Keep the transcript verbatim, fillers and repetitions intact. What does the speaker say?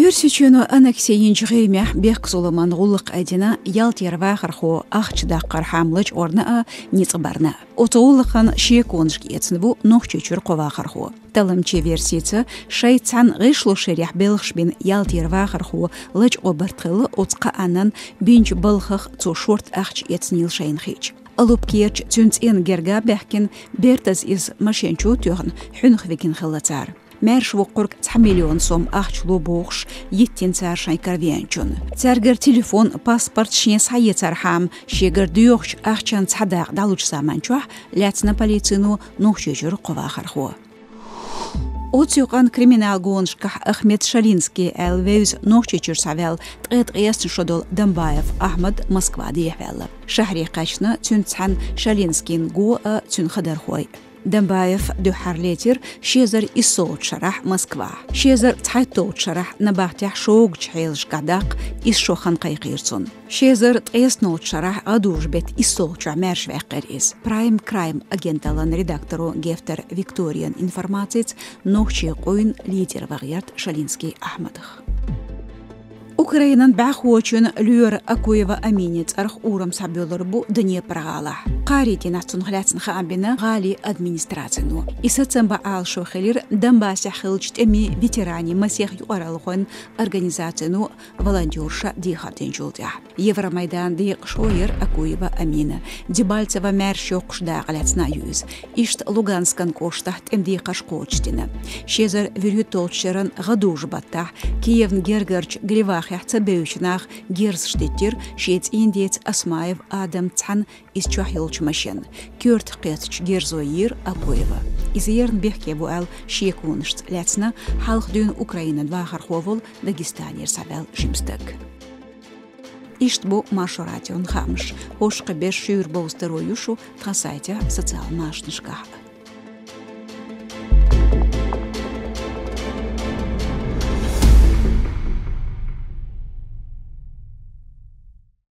Оьрсийчоьно аннекси йинчу гӀемехь бехк-зуламан гӀуллакх айдина Ялтера вахархо ахча даккхархьама лачкъорна а, ницкъ барна а. Оцу гӀуллакхан шеконашка эцна ву Нохчийчуьра кхо вахархо. Талламчийн версица, шайца цхьаьна гӀишло шерехь белхаш бина Ялтера вахархо лачкъо барт хилла оцу кхааннан бинчу балхах цо шорта ахча эцнийла шайна хиъча. Алупкерча цуьнан цӀенна герга а баьхкина, бертаза иза машен чу а тоьхна, хьуьнах вигина хилла цара. Маьрша воккхург цхьа миллион сом ахча ло бохуш, йиттина цара шайн кара веанчунна. Цаьргара телефон, паспорт шен схьаэцархьама, шегара доьхучу ахчан цхьа дакъа дӀалучу заман чохь лаьцна полицино Нохчийчуьра кхо вахархо. Оцу юкъанна криминал гонашкахь Ахмед Шалинский аьлла вевза Нохчийчуьра схьаваьлла ткъе ткъеснаш шо долу Дамбаев Ахьмад Москва дехьаваьлла. Шахьаре кхаьчна цуьнца цхьаьна Шалинскийн го а, цуьнан хадархой. Дамбаев дуьххьара лецира ши эзар иссолгӀачу шарахь Москвахь. Ши эзар цхьайттолгӀачу шарахь набахтехь шогачу хьелашкахь даккха исс шо хан кхайкхийра цунна. Ши эзар ткъеснолгӀачу шарахь гӀадужу-беттан иссолгӀачохь маьрша ваьккхира иза. Prime Crime агенталлан редакторо Гефтер Викториян информацица, нохчийн къуйна лидер вахарх Шалинский Ахьмадах. Украинан бӀаьхочун лоьра Акуева Аминин цӀарах урам схьабоьллур бу Днепр-гӀалахь. Кхаарин дийнахь цунах лаьцна хаам бина гӀалин администрацино. И сацам бан Ӏалашо хилира Донбассехь хиллачу тӀемийн ветеранийн масех юкъаралхойн организацино волонтёрша дехар динчул тӀаьхьа. Евромайдан декъашхо яра Акуева Амина. Дебальцево маьрша йоккхуш дакъа лаьцна а ю иза. Иштта Луганскан кӀоштахь тӀеман декхарш кхочушдина. Ши эзар вуьрхӀиттолгӀачу шеран гӀадужу-баттахь Киевн гергарчу Глевахехь ца бевзачу наха герзаш диттира шен цӀийнан деца Осмаев Адамца цхьаьна иза чохь йолчу машенна. Коьртах кхеттачу герзо йийра Акуева. Иза ерриг бехке бу аьлла шеконашца лаьцна хьалха дуьйна Украинан вахархо волу Дагестанера схьаваьлла жима стаг. Иштта бу Маршо радион хаамаш. ХӀорш кхин берш шуьйра бовза таро ю шу тхан сайтехь, социал машанашкахь а.